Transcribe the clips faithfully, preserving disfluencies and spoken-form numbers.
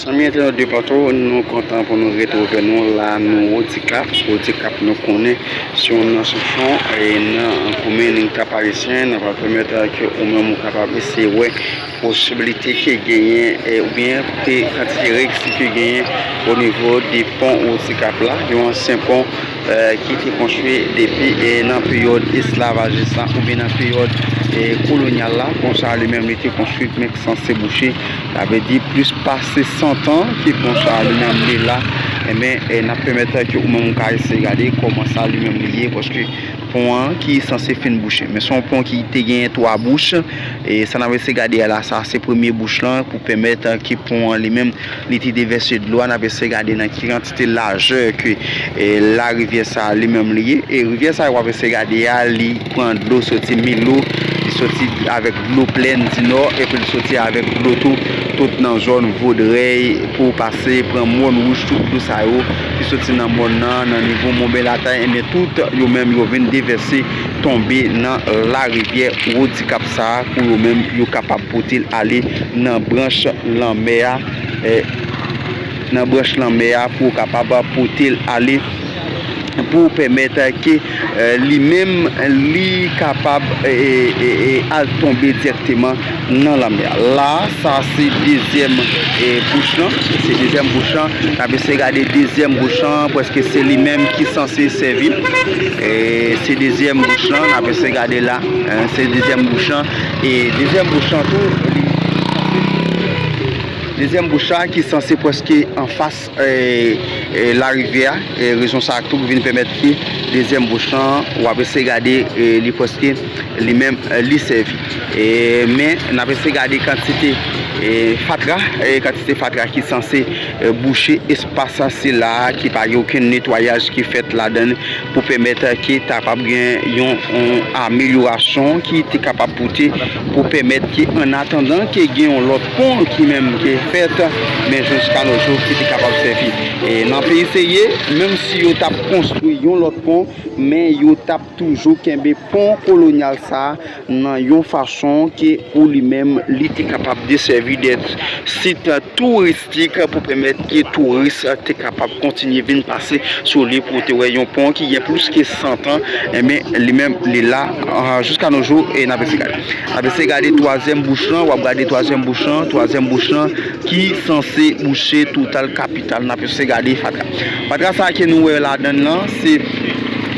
Zanmi entènot de patou, nou kontan pou nou retwouve nou la, nou Wodikap. Wodikap nou konnen se yon nan soufon e nan komin Kap Ayisyen, nan pral pèmèt ke ou menm ou kapab eseye wè posiblite ke genyen, e, oubyen ke kantite resi ke genyen o nivo de pon Wodikap la, yon ansyen pon, e, ki te konstwi depi, e, nan peryòd esklavajis la oubyen nan peryòd, e, kolonyal la. Pon sa li menm li te konstwi, men ki sanse bouche, sa vle di plis pase san tan ke pon sa li menm li la. Enben, e, n ap pèmèt ke ou menm ou ka eseye gade kòman sa li menm li ye, paske pon an ki sanse fin bouche. Men se yon pon ki te genyen twa bouch, e sa n ap eseye gade a la, sa se premye bouch lan pou pèmèt, e, ke pon an li menm li te devèse dlo a. N ap eseye gade nan ki kantite lajè ke, e, larivyè sa a li menm li ye. E rivyè sa a w ap eseye gade a, li pran dlo soti Milo, li soti avèk dlo Plèn di Nò, epi li soti avèk dlo tou, tout nan zòn Vodrèy, pou pase pran Mòn Wouj, tout dlo sa yo ki soti nan mòn nan, nan nivo Monben Latay, enben tout yo menm yo vin devèse tonbe nan larivyè Wodikap sa a, pou yo menm yo kapab pote l ale nan branch lanmè a, e, nan branch lanmè a pou yo kapab pote l ale, pou pèmèt ke, e, li menm li kapab, e, e, e, al tonbe dirèkteman nan lanmè a. La, sa se dezyèm, e, bouch lan, se dezyèm bouch lan. N ap eseye gade dezyèm bouch lan, prèske se li menm ki sanse sèvi. E se dezyèm bouch lan, n ap eseye gade la, e, se dezyèm bouch lan. E dezyèm bouch lan tou, li, dezyèm bouch la ki sanse prèske anfas, e, e, larivyè a. E rezon sa a tou vin pèmèt ke dezyèm bouch lan, w ap eseye gade, e, li prèske li menm, e, li sèvi. E, men, n ap eseye gade kantite, e, fatra, e, kantite fatra ki sanse, e, bouche espas sila a, ki pa gen okenn netwayaj ki fèt ladan l pou pèmèt ke ta kapab gen yon, yon amelyorasyon ki te kapab pote pou pèmèt ke, an atandan ke gen yon lòt pon ki menm ke fèt, men jiska nos jours ki te kapab sèvi. E nan peyi serye, menm si yo t ap konstwi yon lòt pon, men yo t ap toujou kenbe pon kolonyal sa a nan yon fason ke pou li menm li te kapab desèvi de sit touristik pou pèmèt ke touris te kapab kontinye vin pase sou li pou te wè yon pon ki gen plis ke san tan, enben, li menm, li la, a, jiska nos jours, e n ap eseye gade. N ap eseye gade twazyèm bouch lan, w ap gade twazyèm bouch lan, twazyèm bouch lan ki sanse bouche total kapital. N ap eseye gade fatra. Fatra sa a ke nou wè ladan l lan, se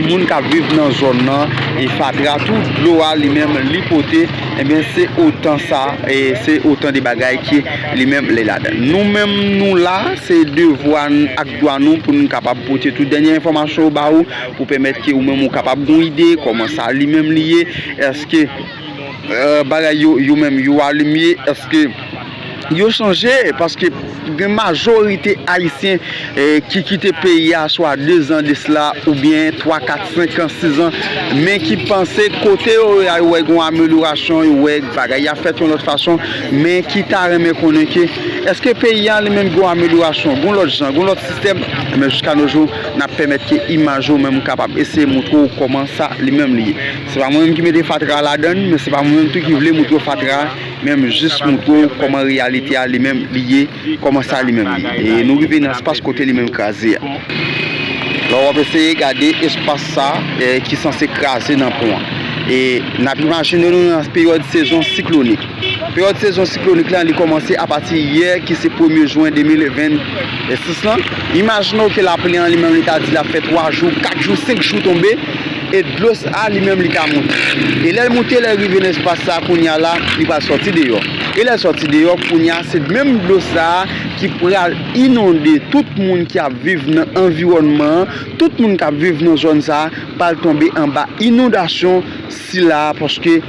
moun k ap viv nan zòn nan, e fatra, tout dlo a li menm li pote, enben, se otan sa, e se otan de bagay ke li menm li ladan l. Nou menm, nou la, se devwa n ak dwa nou pou nou kapab pote tout dènye enfòmasyon yo ba ou, pou pèmèt ke ou menm ou kapab gon ide kòman sa li menm li ye. Èske, e, bagay yo, yo menm yo alimye? Èske yo chanje? Paske gen majorite ayisyen, e, ki kite peyi a swa de zan de sila, oubyen twa, kat, senk an, sis an, men ki panse kote yo ye a, yo wè gon amelyorasyon, yo wè bagay a fèt yon lòt fason, men ki ta renmen konnen ke èske peyi a li menm gon amelyorasyon, gon lòt jan, gon lòt sistèm, men jiska nos jours, n ap pèmèt ke imaj yo menm kapab eseye montre w kòman sa li menm li ye. Se pa mwen menm ki mete fatra a ladan l, men se pa mwen menm tou ki vle montre w fatra a, men m jis montre w kòman reyalite a li menm li ye, kòman sa li menm li ye. E nou rive nan espas kote li menm kraze a. La w ap eseye gade espas sa, e, ki sanse kraze nan pon an. E n ap imajine nou nan peryòd sezon siklonik. Peryòd sezon siklonik lan, li kòmanse apati yè, ki se premye jen de mil vennsis lan. Imajine w ke lapli an li menm li ta di l ap fè twa jou, kat jou, senk jou tonbe, e dlo sa a li menm li ta moute. E lè l moute, lè l rive nan espas sa a kounye a la, li pral sòti deyò. E lè l sòti deyò, kounye a, se menm dlo sa a ki pral inonde tout moun ki ap viv nan anviwònman an, tout moun k ap viv nan zòn sa a pral tonbe anba inondasyon sila a, paske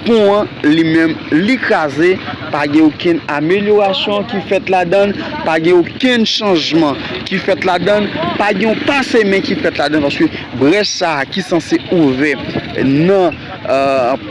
pon an li menm li kraze, pa gen okenn amelyorasyon ki fèt ladan l, pa gen okenn chanjman ki fèt ladan l, pa gen yon pase men ki fèt ladan l, paske brèch sa a ki sanse ouvè nan, e,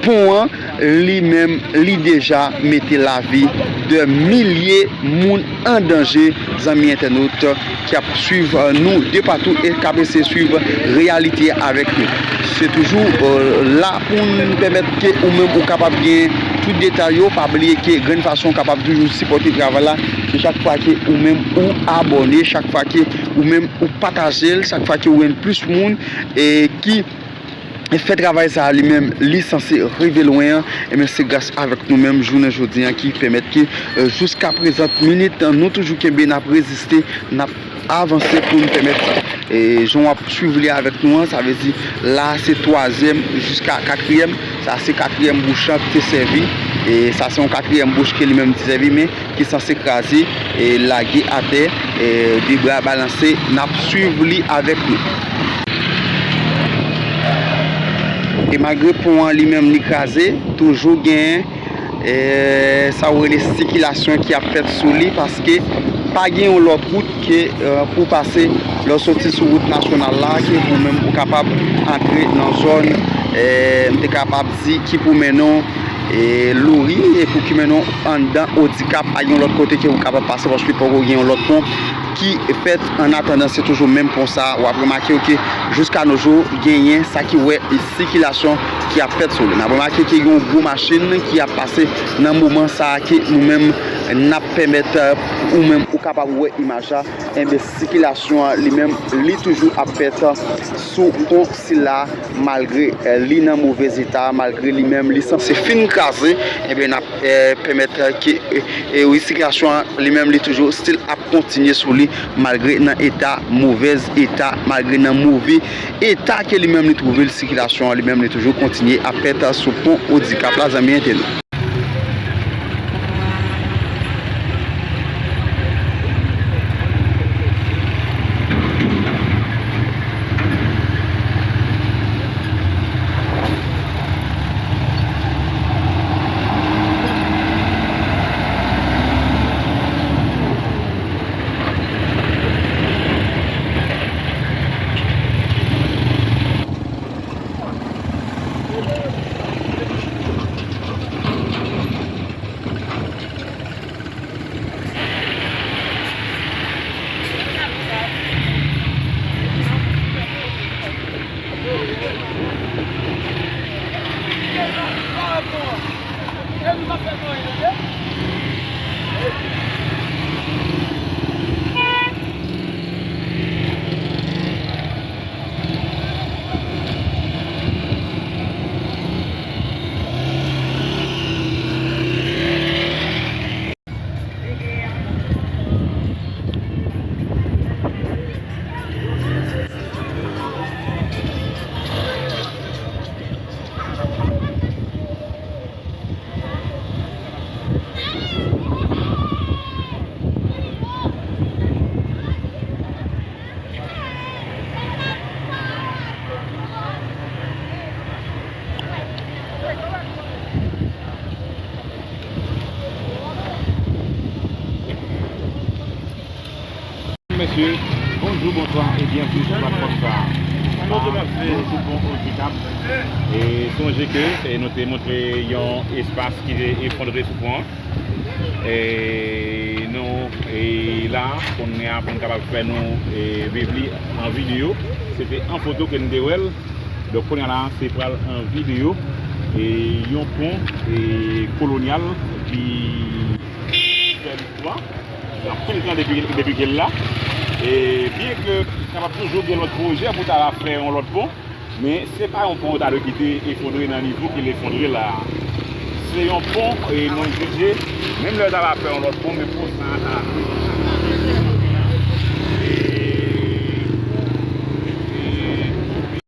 pon an, li menm, li deja mete lavi de milye moun an danje, zanmi entènot ki ap swiv, e, nou de patou e k ap eseye swiv reyalite a avèk nou. Se toujou, e, la pou n pèmèt ke ou menm ou kapab gen Tout detay yo, pa bliye ke grenn fason w kapab toujou sipòte travay la, se chak fwa ke ou menm ou abòne, chak fwa ke ou menm ou pataje l, chak fwa ke ou jwenn plis moun e ki fè travay sa a li menm, li sanse rive lwen an, ebyen se gras avèk nou menm jounen jodi an ki pèmèt ke, e, jiska prezan minit, nou toujou kenbe, n ap reziste, n ap avanse pou n pèmèt, e, jan w ap swiv li avèk nou an, sa vle di la se twazyèm jiska katriyèm, sa se katriyèm bouch lan ki te sèvi, e sa se yon katriyèm bouch ke li menm te sèvi, men ki sanse kraze, e lage atè, e de bra balanse, n ap swiv li avèk nou. E malgre pon an li menm li kraze, toujou gen, e, sa w rele sikilasyon ki ap fèt sou li, paske pa gen yon lòt wout ke, e, pou pase lè w soti sou wout nasyonal la, ke pou menm ou kapab antre nan zòn, e, m te kapab di ki pou mennen w, e, Lori, e pou ki mennen w anndan Odikap, pa gen yon lòt kote ke ou kapab pase, paske poko gen yon lòt pon ki fèt. Annatandan, se toujou menm pon sa a. W ap remake ke jiska no jou, genyen sa ki wè sikilasyon ki ap fèt sou li. N ap remake ke gen yon gwo machin ki ap pase nan moman sa a ke nou menm n ap pèmèt, e, ou menm ou kapab wè imaj la. Enben, sikilasyon an li menm, li toujou ap fèt sou pon sila, malgre, e, li nan movèz eta, malgre li menm li sanse fin kraze, enben, n ap, e, pèmèt, e, ke, e, e, wi, sikilasyon an li menm li toujou still ap kontinye sou li, malgre nan eta, movèz eta, malgre nan move eta ke li menm li twouve l, sikilasyon an li menm li toujou kontinye ap fèt sou pon Odikap la, zanmi entènot. Mesye, bonjou, bonswa e byenvini sou platfòm sa a. Nou sou pon Odikap. E sonje ke, e nou te montre yon espas ki te efondre sou pon an. E nou, e la, kounye a, pou n kapab fè nou, e, viv li an videyo. Se te an foto ke n te wè l. Donk, kounye a la, se pral an videyo. E yon pon, e, kolonyal ki fè listwa. Gen anpil tan depi, depi ke l la. E byen ke kapab toujou gen lòt pwojè pou ta fè yon lòt pon, men se pa yon pon yo ta dwe kite efondre nan nivo ke l efondre la a. Se yon pon, e mwen jije, menm lè yo ta va fè yon lòt pon, men pon sa a ta